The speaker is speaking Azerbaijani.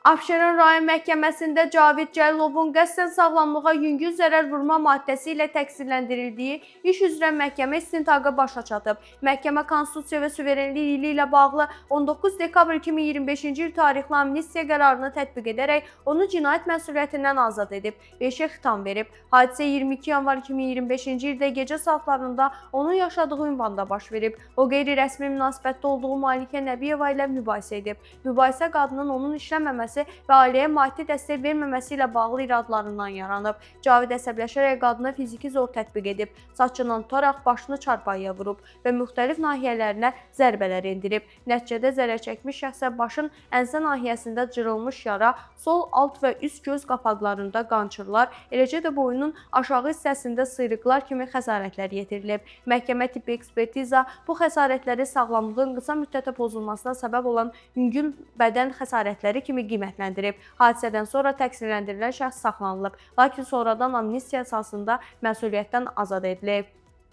Abşeron rayon məhkəməsində Cavid Cəlilovun qəsdən sağlamlığa yüngül zərər vurma maddəsi ilə təqsirləndirildiyi iş üzrə məhkəmə istintaqı başa çatıb. Məhkəmə konstitusiya və suverenlik ili ilə bağlı 19 dekabr 2025-ci il tarixli amnistiya qərarını tətbiq edərək onu cinayət məsuliyyətindən azad edib və işə xitam verib. Hadisə 22 yanvar 2025-ci ildə gecə saatlarında onun yaşadığı ünvanda baş verib. O qeyri-rəsmi münasibətdə olduğu Malikə Nəbiyeva ilə mübahisə edib. Mübahisə qadının onun işləməməsi və ailəyə maddi dəstək verməməsi ilə bağlı iradlarından yaranıb. Cavid əsəbləşərək qadına fiziki zor tətbiq edib, saçından tutaraq başını çarpayıya vurub və müxtəlif nahiyələrinə zərbələr endirib. Nəticədə zərər çəkmiş şəxsə başın ənsə nahiyəsində cırılmış yara, sol alt və üst göz qapaqlarında qançırlar, eləcə də boynunun aşağı hissəsində sıyrıqlar kimi xəsarətlər yetirilib. Məhkəmə tibbi ekspertiza bu xəsarətləri sağlamlığın qısa müddətə pozulmasına səbəb olan yüngül bədən xəsarətləri kimi qiymətləndirib. Hadisədən sonra təqsirləndirilən şəxs saxlanılıb, lakin sonradan amnistiya əsasında məsuliyyətdən azad edilib.